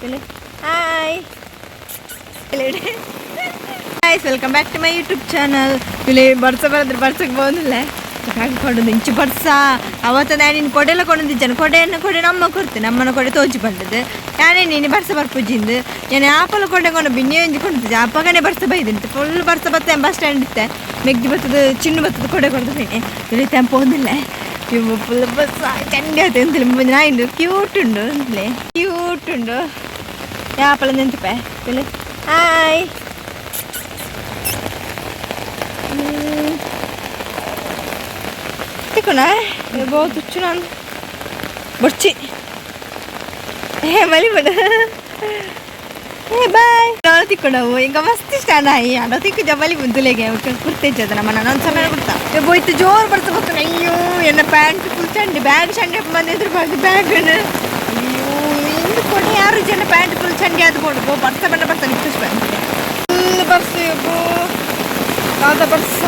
Hi guys, welcome back to my YouTube channel. ಇಲ್ಲಿ ಬರ್ಸ ಬರದ್ರೆ ಬರ್ಸಕ್ಕೆ ಬಂದಿಲ್ಲ ಕೊಂಡು ಇಂಚು ಬರ್ಸ. ಅವತ್ತು ನಾನು ನಿನ್ನ ಕೊಡೆಲ್ಲ ಕೊಂಡಿದ್ದಾನೆ. ಕೊಡೆಯನ್ನು ಕೊಡೆ ನಮ್ಮ ಕೊಡ್ತೆ, ನಮ್ಮನ ಕೊಡೆ ತೋಚಿ ಬಂದದ್ದು. ನಾನೇ ನೀನು ಬರ್ಸ ಬರ್ಪುಜಿಂದು ನಾನು ಆಪಲ ಕೊಡೆ ಕೊಂಡು ಬಿನ್ನೆ ಒಂಜಿ ಕೊಂಡಿದ್ದೆ. ಅಪ್ಪಗನೆ ಬರ್ಸ ಬೈದಿಂತೆ, ಫುಲ್ ಬರ್ಸ ಬತ್ತೆ. ಬಸ್ ಸ್ಟ್ಯಾಂಡ್ ಇತ್ತೆ ಮೆಗ್ದಿ ಬತ್ತದ, ಚಿನ್ನು ಬತ್ತದ, ಕೊಡೆ ಕೊಡ್ದು ಬೈನೆ. ಇಲ್ಲಿ ತೆಂಪು ಹೋದಿಲ್ಲ. ಇವು ಫುಲ್ ಬಸ್ ಚಂಡಿ ಆಯ್ತು ಎಂತಿಲ್ಲ. ನಾಯಿಂದು ಕ್ಯೂಟ್ ಉಂಡು ಅಂತಲೇ ಕ್ಯೂಟ್ ಉಂಡು. ಯಾಪಲ ನೆಂತುಪೆ. ಹಾಯ್ ತಿಕ್ಕೋಣ ಬಹು ತುಚ್ಚು. ನಾನು ಬೊಡ್ಚಿ. ಏ ಮಲಿ ಬಡ. ಏ ಬಾಯ್. ನಾನು ತಿಕ್ಕೊಂಡವು ಈಗ ಮಸ್ತ್ ಇಷ್ಟ. ನಾಯಿ ಅಡ ತಿಕ್ಕು ಜಬಲಿ ಬಂದುಲೆಗೆ ಕುರ್ತೇಜದ ನಮ್ಮ. ನಾನು ಸಮಯ ಕೊಡ್ತಾ ಬೋಯ್ತು. ಜೋರು ಬರ್ತಾ ಬರ್ತಾನೆ. ಅಯ್ಯೋ, ಎನ್ನ ಪ್ಯಾಂಟ್ ಫುಲ್ ಚಂಡಿ, ಬ್ಯಾಗ್ ಚಂಡಿ ಬಂದಿದ್ರು ಬ್ಯಾಗ್. ಅಯ್ಯೋ, ಇಂದು ಕೊಡಿ ಯಾರು ಜನ ಪ್ಯಾಂಟ್ ಫುಲ್ ಚಂಡಿ ಅದು ಬೋಡು. ಬೋ ಬರ್ತಾ ಬಣ್ಣ ಬರ್ತಾನೆ. ಖುಷಿ ಫುಲ್ ಬರ್ಸು. ಬೋ ದಾದ ಬರ್ಸ.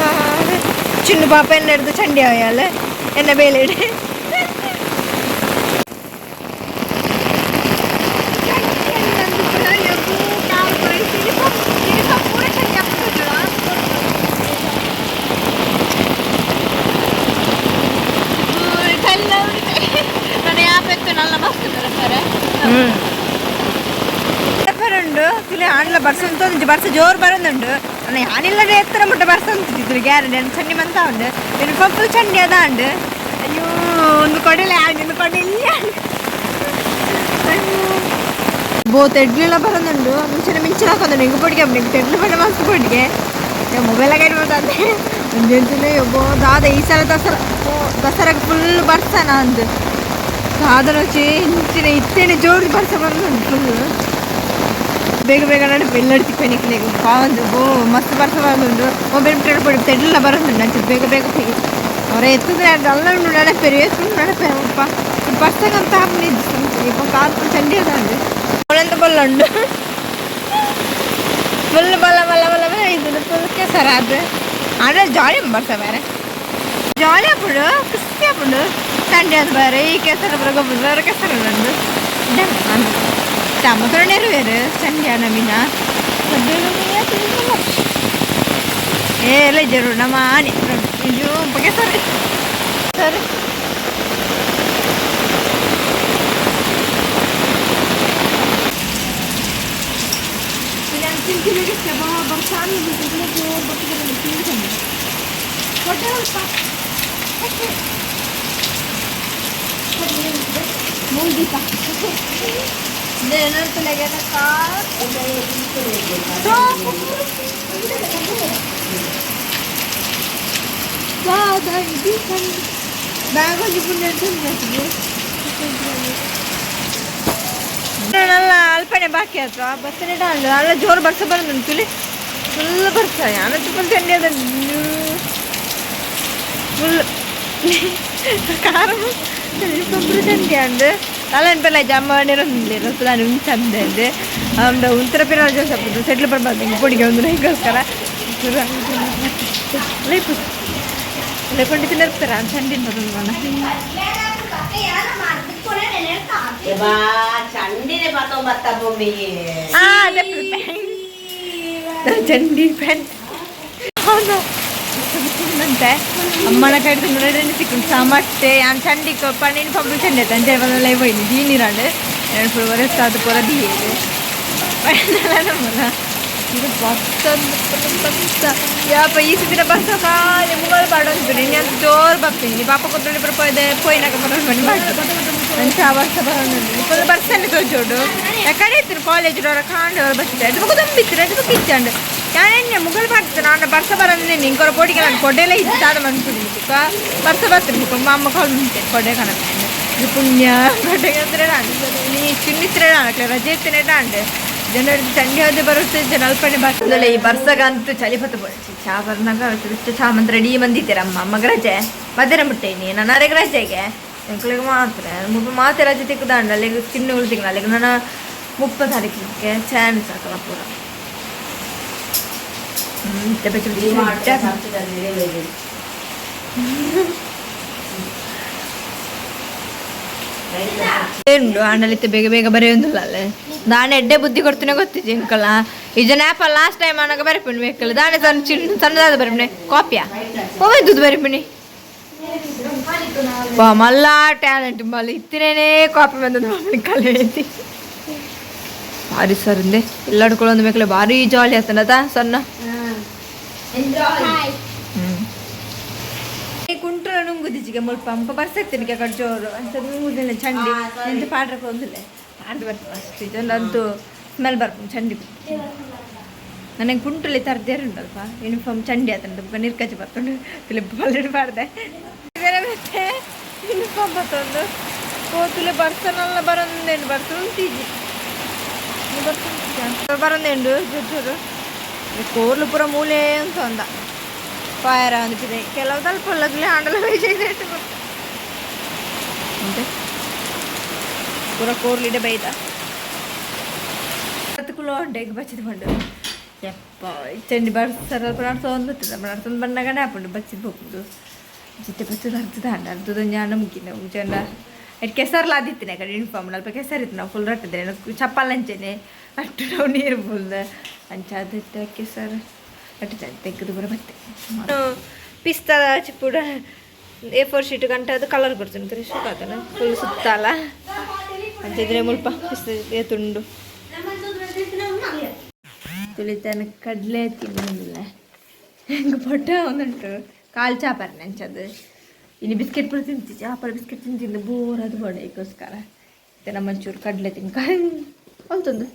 ಚಿನ್ನು ಪಾಪ ಎನ್ನ ಹಿಡ್ದು ಚಂಡಿ ಅಯ್ಯಲ್ಲ ಎನ್ನ ಬೇಲೆ ಇಡಿ. ಉಂಡು ತುಲೆ ಆಂಡ್ಲ ಬರ್ಸ ಅಂತ ಬರ್ಸ ಜೋರು ಬರೋದುಂಡು. ಅಣ್ಣ ಯಾನಿಲ್ಲದೆ ಎತ್ತರ ಮುಟ್ಟ ಬರ್ಸ ಅಂತಿದ್ರು ಗ್ಯಾರಂಟಿ. ನಾನು ಚಂಡಿ ಮಂತ ಉಂಡು. ಇನ್ನು ಫುಲ್ ಚಂಡಿ ಅದ ಉಂಡು. ಅಯ್ಯೋ, ಒಂದು ಕೊಡಲೆ ಒಂದು ಕೊಡೆ ಇಲ್ಲ. ಬೋ ತೆಡ್ಲಿಲ್ಲ ಬರೋದುಂಡು. ಮುಂಚೆನೆ ಮಿಂಚಿನ ಹಾಕೊಂಡು ಹಿಂಗೆ ಪೊಡಿಗೆ ಹಿಂಗೆ ತೆಡ್ಲು ಬಣ್ಣ ಮಸ್ತ್ ಪೊಡಿಗೆ. ಮೊಬೈಲ್ ಇಡ್ಬೋದಂತೆ ಒಂದೆಂತಲೇ. ಒಬ್ಬ ದಾದ ಈ ಸಲ ದಸರಾ ದಸರಾಗೆ ಫುಲ್ ಬರ್ಸನ ಅಂದು ಸಾಧನ ಇಂಚಿನ ಇತ್ತೇನೆ ಜೋರು ಬರ್ಸ ಬರೋದುಂಟು ಫುಲ್. ಬೇಗ ಬೇಗ ನಡುವೆ ಎಲ್ಲಡ್ತಿ ಪೆನಿಕ್ಲೆಗ್ ಪಾವಂದು. ಬೋ ಮಸ್ತ್ ಬರ್ಸ ಬರೋದುಂಡು. ಮೊಬೈಲ್ ಪೊಡಿ ತೆಡ್ಲ ಬರೋದುಂಡು. ಅಂಚೆ ಬೇಗ ಬೇಗ ಪೋಯಿ ಅವರ ಎತ್ತಿದ್ರೆ ಅಲ್ಲ ಉಂಡು. ನಡಪೇರು ಎತ್ತು ನಡಪೆ ಅಪ್ಪ. ಬರ್ಸಗಂತ ಹಾಪುನ ಇಪ್ಪ ಕಾರ್ ಫುಲ್ ಚಂಡಿ ಅದ ಉಂಡು. ಅವಳೆಂತ ಬಲ್ಲ ಉಂಡು. ಫುಲ್ ಬಲ್ಲ ಬಲ್ಲ ಬಲ್ಲ ಬಲ್ಲ. ಇದು ಫುಲ್ ಕೆಸರ ಅದು. ಆಡ ಜಾಲಿ ಬರ್ಸ ಬೇರೆ ಜಾಲಿ ಆಪುಂಡು, ಖುಷಿ ಆಪುಂಡು. ಚಂಡಿ ಅದು ಬೇರೆ. ಈ ಕೆಸರ ಬರ ಗೊಬ್ಬರ ಬೇರೆ ಕೆಸರ ಉಂಡು. ತಮ್ಮ ನೆರವೇರು ಚಂಡಿ ನಮೀನ. ಏ ಎಲ್ಲ ಜರು ನಮ್ಮ ಆನೆ. ಅಯ್ಯೋ, ಕೆಸರು ಸರಿ. ಬ್ಯಾಗ್ ಅಲ್ಲ ಅಲ್ಪನೆ ಬಾಕಿ ಆಯ್ತು. ಬಸ್ಸನೆ ಅಲ್ಲ ಅಲ್ಲ ಜೋರು ಬರ್ಸ ಬರೋದು ತುಲಿ ಫುಲ್ ಬರ್ಸ. ಯಾನತ್ತು ಫುಲ್ ಚಂಡಿ ಅದ. ಫುಲ್ ಕಾರ ಫುಲ್ ಚಂಡಿ ಅಂದು ಅಲ್ಲ ಪೆಲ್ಲ ಜಮ್ಮ ನೀರೊಂದಿಲ್ಲ. ಚಂದ ಇದೆ. ಅಂದ ಉತ್ತರ ಪಿರ ಜೋಸಪ್ಪದು ಸೆಟ್ಲ್ ಬರ್ಬಾರ್ದು ಹಿಂಗೆ ಪೊಡಿಗೆ ಒಂದು ಹಿಂಗೋಸ್ಕರ ಲೇಕೊಂಡು ತಿನ್ನಿರ್ತಾರೆ. ಚಂಡಿನ ಬರೋದು. ಚಂಡಿನೆ ಬತ್ತ ಬೊಮ್ಮೆ. ಅದೇ ಚಂಡಿ ಪ್ಯಾಂಟ್ ಹೌದು. ಅಂತೆ ಅಮ್ಮನ ಕೈ ನೋಡ್ರೆ ಸಿಕ್ಕು ಸಮಟ್ಟೆ. ಯಾನ್ ಚಂಡಿ ಪಣ್ಣಿನ ಪಂಪು ಚಂಡಿ ಆಯ್ತು. ಅಂಚೆ ಬಂದ ಲೈವ್ ಹೋಯ್ನಿ ದೀನಿರಾಂಡ್ ಎರಡು ಫುಲ್ ವರೆಸ್ತಾದ ಪೂರ ದೀಯೇದು ನಮ್ಮನ. ಇದು ಬರ್ತಂದು ಬಸ್ಸ ಯಾಪ ಈ ಸತಿನ ಬಸ್ಸ ಖಾಲಿ ಮುಗಲ್ ಪಾಡೊಂದು. ನೀನು ಜೋರು ಬರ್ತೀನಿ ಪಾಪ ಕೊತ್ತೊಂಡಿ ಪೋಯ್ದೆ ಪೋಯಿನಾಗ ಬರೋದು ಮನೆ ಮಾಡಿ ಅಂಚ ಆ ವರ್ಷ ಬರೋದು. ಫುಲ್ ಬರ್ಸನೆ ತೋಜೋಡು. ಯಾಕಡೆ ಇತ್ತು ಕಾಲೇಜ್ ಅವರ ಕಾಂಡ ಬರ್ತಿದ್ದೆ. ಅದು ಬೊಕ್ಕ ದಂಬಿತ್ತು, ಅದು ಬೊಕ್ಕ ಇಚ್ಚಾಂಡು. ಯಾನೆನ್ನೆ ಮುಗಲ್ ಪಾಡ್ತು. ನಾನು ಬರ್ಸ ಬರಂದೆ ನಿಂಕೊರ ಪೋಡಿಗೆ ನಾನು ಕೊಡೆಲ್ಲ ಇದ್ದಾದ ಮನ್ಪುಡಿ ಬುಕ್ಕ ಬರ್ಸ ಬರ್ತೀನಿ ಬುಕ್ಕ ಅಮ್ಮ ಕಾಲ್ ಮುಂಟೆ ಕೊಡೆ ಕಣಪ್ಪ. ಇದು ಪುಣ್ಯ ಕೊಡೆ ಅಂದ್ರೆ ನಾನು ನೀ ಚಿನ್ನಿತ್ರ ರಜೆ ಇತ್ತೇನೆ ಅಂಡೆ ಜನರು ಚಂಡಿ ಹೋದೆ ಬರುತ್ತೆ. ಜನ ಅಲ್ಪನೆ ಬರ್ತದಲ್ಲ. ಈ ಬರ್ಸಗಂತೂ ಚಳಿ ಬತ್ತು ಬೋಳ್ಚಿ. ಚಾ ಬರ್ನಾಗ ಚಾ ಮಂತ್ರ ರೆಡಿ ಬಂದಿದ್ದೀರ ಅಮ್ಮ. ಅಮ್ಮಗ ರಜೆ ಮಧ್ಯಾಹ್ನ ಮುಟ್ಟೇನಿ ನಾನು. ಅರೆಗೆ ರಜೆಗೆ ಎಂಕ್ಲೆಗ್ ಮಾತ್ರ ಮುಪ್ಪ ಮಾತೆ ರಜೆ ತಿಕ್ಕದಾಂಡ. ಅಲ್ಲಿಗೆ ಚಿನ್ನುಗಳು ತಿಕ್ಕ ಅಲ್ಲಿಗೆ ನನ್ನ 30 ತಾರೀಕಿಗೆ ಚಾನ್ ಸಾಕಲ್ಲ ಪೂರ. ಇತ್ತೆ ಬೆಚ್ಚ ಬೆಚ್ಚ. ಉಂಡು ಆಂಡಲಿತ್ತೆ ಬೇಗ ಬೇಗ ಬರೆಯೊಂದಿಲ್ಲ ಅಲ್ಲೇ ದಾನೆ ಎಡ್ಡೆ ಬುದ್ಧಿ ಕೊಡ್ತೀನಿ ಗೊತ್ತಿದ್ದೆ ಇಂಕಲ್ಲ ಈ ಜನ ಆ್ಯಪ ಲಾಸ್ಟ್ ಟೈಮ್ ಅನ್ನಾಗ ಬರೆಪಿಣಿ ಬೇಕಲ್ಲ ದಾನೆ ಸಣ್ಣ ಚಿನ್ನ ಸಣ್ಣದಾದ ಬರೆಪಿಣೆ ಕಾಪಿಯಾ ಹೋಯ್ತದ್ದು ಬರೆಪಿಣಿ ಬಾ ಮಲ್ಲ ಟ್ಯಾಲೆಂಟ್ ಮಲ್ಲ ಇತ್ತಿನೇನೆ ಕಾಪಿ ಬಂದದ್ದು ಕಲೆ ಐತಿ. ಭಾರಿ ಸರ್ ಇಂದೆ ಎಲ್ಲಡ್ಕೊಳ್ಳೊಂದು ಮೇಕಲೆ ಭಾರಿ ಜಾಲಿ ಆತನದ ಸಣ್ಣ. ಕುಂಟ್ರ ನುಂಗುದಿಜಿಗೆ ಮುಲ್ಪ ಅಂಪ ಬರ್ಸಕ್ತೀನಿ ಕಡೆ ಜೋರು ಅಂತ ನುಂಗುದಿಲ್ಲ ಚಂಡಿ ಎಂತ ಪಾಡ್ರಕ್ಕೆ ಒಂದಿಲ್ಲ ಪಾಡ್ದು ಬರ್ತದೆ ಅಷ್ಟು ಇದನ್ನಂತೂ ಸ್ಮೆಲ್ ಬರ್ಪುಂಡು ಚಂಡಿ. ನನಗೆ ಕುಂಟುಲಿ ತರ್ದೇರುಂಡಲ್ಪ ಯೂನಿಫಾರ್ಮ್ ಚಂಡಿ ಆತಂತ ಬೊಕ ನಿರ್ಕಚಿ ಬರ್ತುಂಡು ತುಲೆ ಪಲ್ಲೆಡ್ ಪಾಡ್ದೆ ಬೇರೆ ಮತ್ತೆ ಯೂನಿಫಾರ್ಮ್ ಬತ್ತೊಂದು ಪೋತುಲೆ ಬರ್ಸನಲ್ಲ ಬರೊಂದೇನು ಬರ್ಸುಂತಿಜಿ ಬರೊಂದೇಂಡು ಜೋರು ಜೋರು ಕೋರ್ಲು ಪೂರ ಮೂಲೆ ಅಂತ ಅಂದ ಫೈರ್ ಅಂದಿದೆ ಕೆಲವು ತಲುಪಲ್ಲಗ್ಲಿ ಹಾಂಡಲ ಅಂತೆ ಪೂರ ಕೋರ್ಲಿಡೆ ಬೈದ ಕುಲ ಉಂಟು ಬಚ್ಚಿದ ಪಂಡು ಯಪ್ಪ ಚಂಡಿ ಬರ್ಸರ ನಡ್ಸೊಂದು ಬರ್ತದೆ ನಡ್ಸೊಂದು ಬಂದಾಗ ಆಪುಂಡು ಬಚ್ಚಿದ ಹೋಗುದು ಜಿತ್ತೆ ಬಚ್ಚದ ಅರ್ಧದ ಹಂಡ ಅರ್ಧದ ಜ್ಞಾನ ಮುಗಿನ ಚಂಡ ಎಟ್ ಕೆಸರ್ಲ ಆದಿತ್ತಿನ ಕಡೆ ಯೂನಿಫಾರ್ಮ್ ಅಲ್ಪ ಕೆಸರಿತ್ತು ನಾವು ಫುಲ್ ರಟ್ಟಿದೆ ಚಪ್ಪಲ್ ಅಂಚೆನೆ ಅಟ್ಟು ನಾವು ನೀರು ಫುಲ್ ಅಂಚ ಅದಿತ್ತೆ ಕೆಸರು ಅಟ್ಟು ತೆಗೆದು ಬರ ಬತ್ತೆ ಪಿಸ್ತಾದ ಚಿಪ್ಪುಡ ಎ4 ಶೀಟ್ ಗಂಟೆ ಅದು ಕಲರ್ ಕೊಡ್ತೀನಿ ಸುಖಾತನ ಫುಲ್ ಸುತ್ತಲ ಅಂಚಿದ್ರೆ ಮುಲ್ಪ ಪಿಸ್ತ ತುಂಡು ತುಳಿತಾನ ಕಡಲೆ ತಿನ್ನೋದಿಲ್ಲ ಹೆಂಗೆ ಪೊಟ್ಟ ಒಂದುಂಟು ಕಾಲು ಚಾಪರ್ ನೆಂಚದು ಇನ್ನು ಬಿಸ್ಕೆಟ್ ಪೂರ ತಿಂತಿ ಚಾಪರ್ ಬಿಸ್ಕೆಟ್ ತಿಂತಿಂದು ಬೋರ್ ಅದು ಬೋಡ. ಇದಕ್ಕೋಸ್ಕರ ಮತ್ತೆ ನಮ್ಮ ಒಂಚೂರು ಕಡಲೆ ತಿನ್ಕ ಹೊಲ್ತೊಂದು.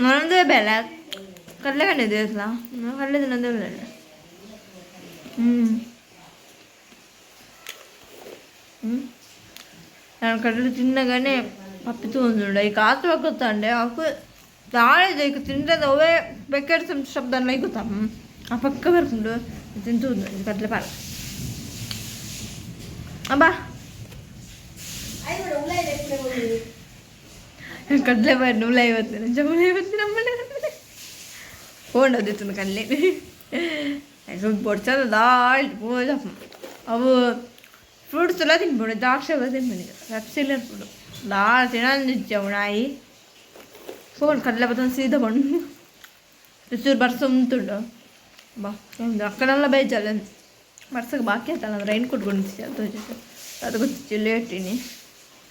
ನಂದೇ ಬೆಲೆ ಕಡಲೆ ಕಂಡಿದ್ದೆ ಕಡಲೆ ತಿನ್ನೋದೇ ಬೆಲೆ. ಹ್ಞೂ ಹ್ಞೂ ನಾನು ಕಡಲೆ ತಿನ್ನగానే ಪಪ್ಪಿ ತಗೊಂಡು ಈಗ ಆತು ಗೊತ್ತಂಡೆ ಅಕು ತಾಳಿದೆ ಈಗ ತಿಂದ್ರೆ ಅವೇ ಬೇಕಾದ್ರೆ ಶಬ್ದ ಗೊತ್ತಾ ಆ ಪಕ್ಕ ಬರ್ಕೊಂಡು ತಿಂತು ಕಡಲೆ ಪಾಲ ಅಬ್ಬಾ ಕಡಲೆ ಬಾರಿ ನೂಲ ಐವತ್ತು ಜಮೂಲ ಐವತ್ತು ನಮ್ಮನೆ ಫೋನ್ ಅದಿತ್ತು ಕಡಲೆ ಬೊಡ್ಸದ ದಾಳ್ ಅವು ಫ್ರೂಟ್ಸ್ ಎಲ್ಲ ತಿನ್ಬೋದು ದ್ರಾಕ್ಷಿ ಎಲ್ಲ ತಿನ್ಬೋದು ಪೆಪ್ಸಿ ಎಲ್ಲ ಇರ್ಬೋದು ದಾಳ ತಿನ್ನೋದು ನಾಯಿ ಫೋನ್ ಕಡಲೆ ಬತ್ತೊಂದು ಸೀದಾ ಬಂಡು ಚೂರು ಬರ್ಸ ಉಂಟುಂಡು ಬಾ ಒಂದು ಅಕ್ಕನೆಲ್ಲ ಬೇಜಲ್ಲ ಬರ್ಸಕ್ಕೆ ಬಾಕಿ ಆಯ್ತಲ್ಲ ರೈನ್ ಕೋಟ್ ಕೊಂಡು ಅದು ಗೊತ್ತಿತ್ತು ಲೇಟಿನಿ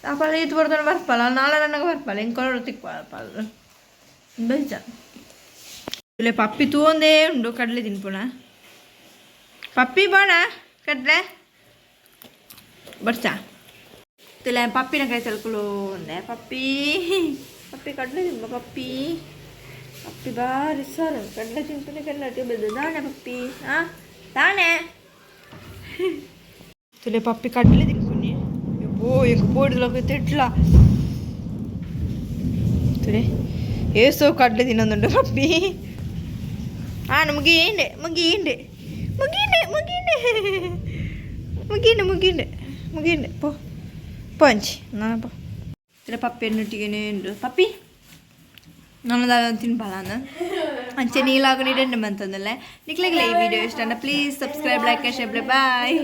ಆಪಲ್ಲ ಈತ್ ಬರ್ತಾನೆ ಬರ್ಪಲ್ಲ ನಾಳೆ ನನಗೆ ಬರ್ಪಲ್ಲ ಹಿಂಗೆ ತಿಕ್ಪಲ್ಲ ಬೇಜ ಇಲ್ಲ ಪಪ್ಪಿ ತೂಂದೇ ಉಂಡು ಕಡಲೆ ತಿನ್ಪುಣ ಪಪ್ಪಿ ಬಾಣ ಕಡಲೆ ಬರ್ಚಾ ತುಲೆ ಪಪ್ಪಿನ ಕೈ ತಲ್ಕುಲು ಒಂದೆ ಪಪ್ಪಿ ಪಪ್ಪಿ ಕಡಲೆ ತಿನ್ಬ ಪಪ್ಪಿ ಪಪ್ಪಿ ಬಾರಿ ಸರ್ ಕಡಲೆ ತಿನ್ಪುನೆ ಕಡಲೆ ಬೆದ್ದು ದಾಣೆ ಪಪ್ಪಿ ಹಾಂ ದಾಣೆ ತುಲೆ ಪಪ್ಪಿ ಕಡಲೆ ತಿನ್ಪುನಿ ಓ ಎಂಕ್ ಪೋಡಿದ್ಲಕ ತಿಟ್ಲ ತುಲೆ ಏಸೋ ಕಡಲೆ ತಿನ್ನೊಂದುಂಡು ಪಪ್ಪಿ ಆ ಮುಗಿಯಿಂಡೆ ಮುಗಿಯಿಂಡೆ ಮುಗಿಯಿಂಡೆ ಮುಗಿಯಿಂಡೆ ಮುಗಿಯಿಂಡೆ ಮುಗಿಯಿಂಡೆ ಮುಗಿಯಿಂಡೆ ಪೋ ಪೋ ಅಂಚಿ ನಾನು ಪೋ ತುಲೆ ಪಪ್ಪಿ ಎನ್ನುಟ್ಟಿಗೆನೇ ಉಂಡು ಪಪ್ಪಿ ನನ್ನದ ತಿನ್ಬಾಲ ಅಂಚೆ ನೀಲಾಗ ನೀಡೆಂಡು ಮಂತಂದಲ್ಲ ನಿಕ್ಲೆಗ್ಲೆ ಈ ವಿಡಿಯೋ ಇಷ್ಟ please subscribe, like, share. Bye.